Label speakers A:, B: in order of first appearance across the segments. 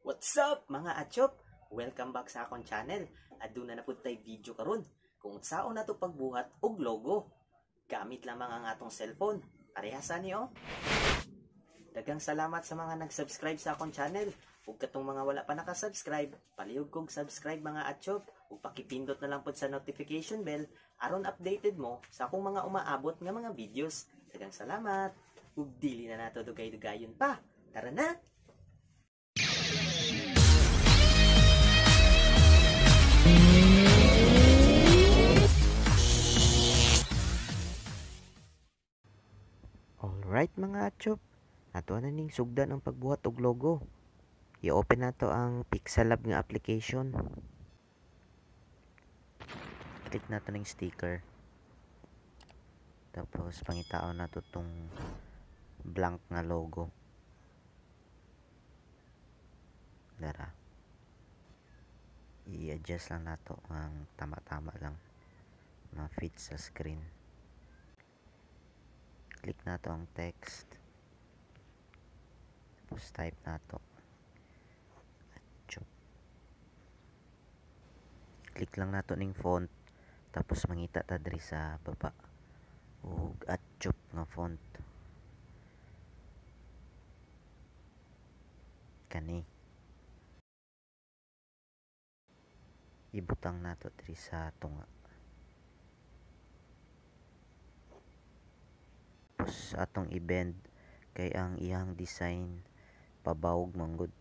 A: What's up, mga achop? Welcome back sa akong channel. Aduna na pud tay video karon kung unsaon nato pagbuhat og logo gamit lamang ang atong cellphone. Parehas ani, oh. Daghang salamat sa mga nag-subscribe sa akong channel. Ug katong mga wala pa naka-subscribe, palihog kog subscribe, mga achop, ug pakipindot na lang pud sa notification bell aron updated mo sa akong mga umaabot nga mga videos. Daghang salamat. Ug dili na nato dugay-dugayon pa. Tara na!
B: Alright, mga achop, ato na ning sugdan ang pagbuhat og logo. I-open nato ang PixelLab nga application. Click nato ning sticker. Tapos pangitaon nato tong blank nga logo. Dara. I-adjust lang nato ang tama-tama lang ma-fit sa screen. Click nato ang text. Tapos type nato Achop. Click lang nato ning font, tapos mangita ta diri sa baba og Achop nga font. Kani. Ibutang nato diri sa tunga. Tapos atong i-bend kay ang iyang design pabawog manggod.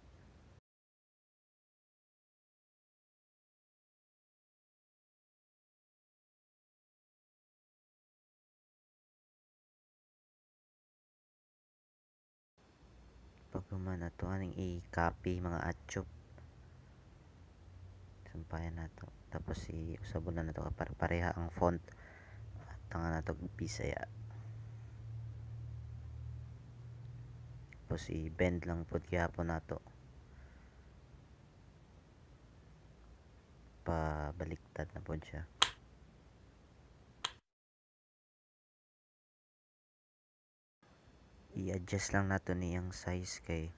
B: Paghuman, ato aning i-copy, mga achop. Sampayan nato. Tapos i-usabon na nato para pareha ang font. Tangan nato Bisaya. Tapos i-bend lang pod gihapon nato. Pabaliktad na pod siya. I-adjust lang nato niyang size kay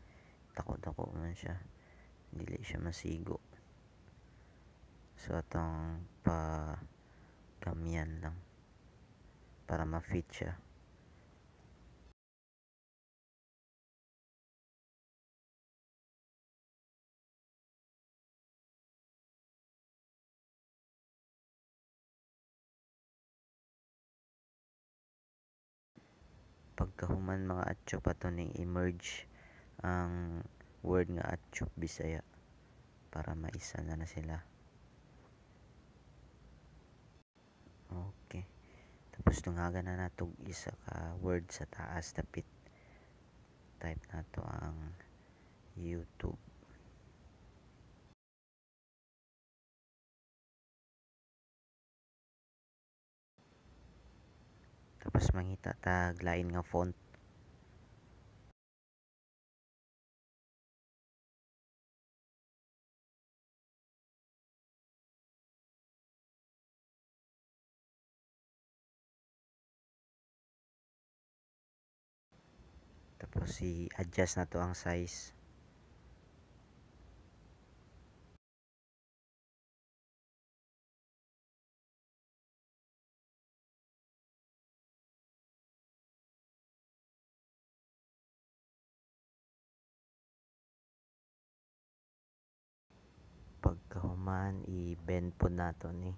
B: dako-dako man siya. Dili siya masigo. So atong pa gamyan lang para ma-fit siya. Pagkahuman, mga achop, ato ning i-merge ang word nga Achop Bisaya para maisa na na sila. Okay. Tapos tunghagan na nato isa ka word sa taas dapit. Type nato ang YouTube. Tapos mangita tag lain nga font. Tapos i-adjust na to ang size. Pagkahuman, i-bend po nato ni.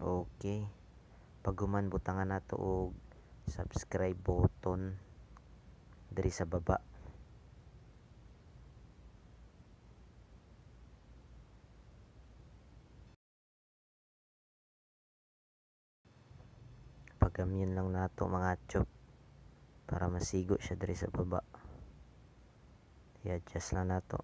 B: Okay. Paghuman, butangan nato og subscribe button diri sa baba. Pagamyan lang nato, mga achop, para masigo siya diri sa baba. I-adjust lang nato.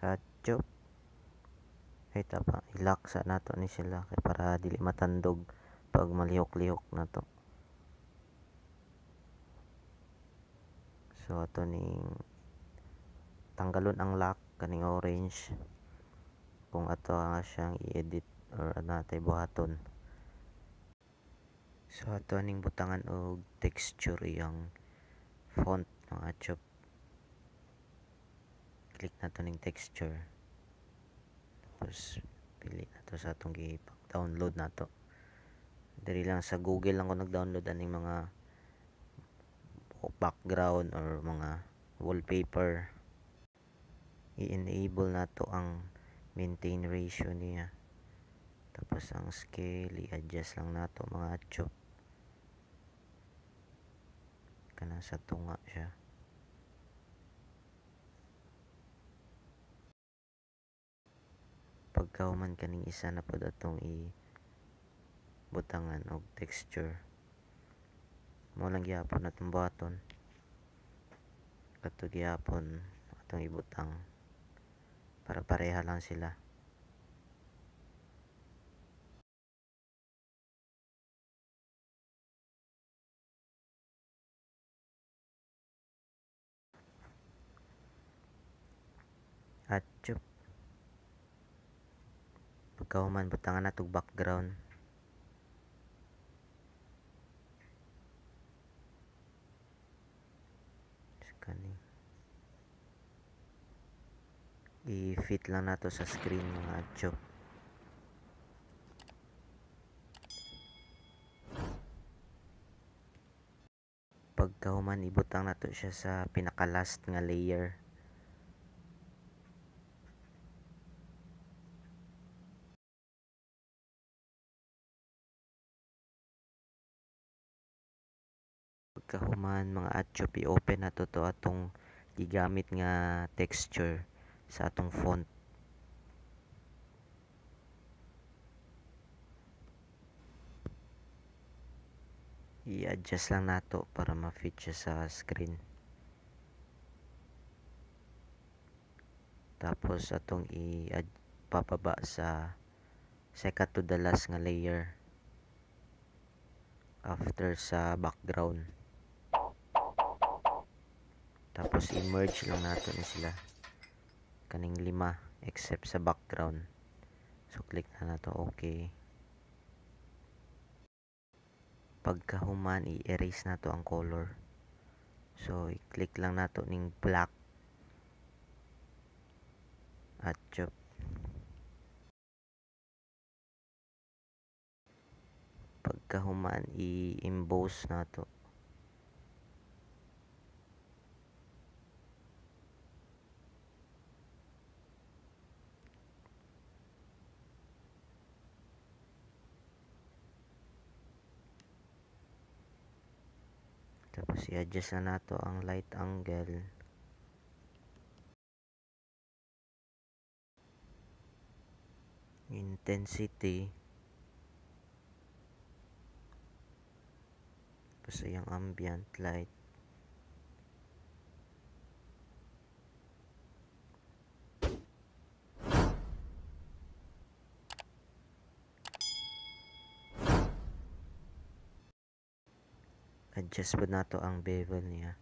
B: Achop. Ay, tapa, i-lock sa nato ni sila kay para dili matandog pag malihok-lihok na to. So ato ning tanggalon ang lock kaning orange kung ato nga siyang i-edit or natay buhaton. So ato ning butangan og texture iyang font mga achop. Click nato ning texture. Tapos pili nato sa atong gi-download nato. Diri lang sa Google lang ko nag-download aning mga background or mga wallpaper. I-enable nato ang maintain ratio niya. Tapos ang scale i-adjust lang nato mga achop. Kanang sa tunga siya. Pagkahuman kaning isa na pod atong i-butangan og texture. Mao lang gihapon atong buhaton. Kato gihapon atong ibutang para pareha lang sila. Achop. Pagkahuman butangan nato og background. Kani. I-fit lang nato sa screen mga achop. Pagkahuman ibutang nato siya sa pinaka last nga layer. Pagkahuman mga achop, i-open nato to atong gigamit nga texture sa atong font. I-adjust lang nato para ma-fit siya sa screen. Tapos atong i-pababa sa second to the last nga layer after sa background. Tapos i-merge lang nato ni sila kaning lima except sa background. So click na nato okay. Pagkahuman i-erase nato ang color. So i-click lang nato ning black at chop. Pagkahuman i-emboss nato. Tapos i-adjust na nato ang light angle. Intensity. Tapos yung ambient light. Adjust po nato ang bevel niya.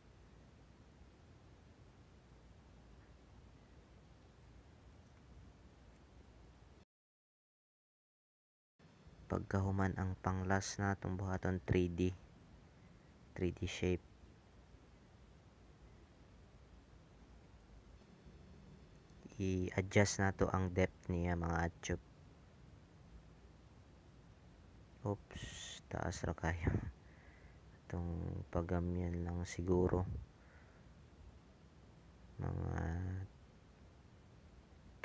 B: Pagkahuman ang pang-last na itong buhaton 3D. 3D shape. I-adjust nato ang depth niya mga achop. Oops, taas ra kayo. Itong pagamyan lang siguro mga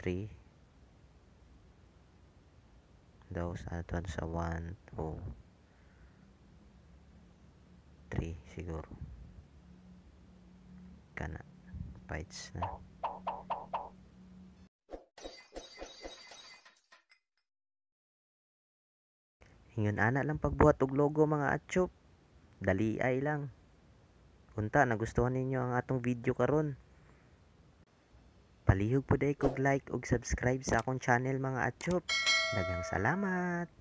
B: 3 daw sa ato sa 1 o 3 siguro kana bytes na. Ingon ana lang pagbuhat og logo mga achop. Dali ay lang. Unta nagustuhan ninyo ang atong video karon. Palihog pud ay kog like ug subscribe sa akong channel mga achop. Daghang salamat.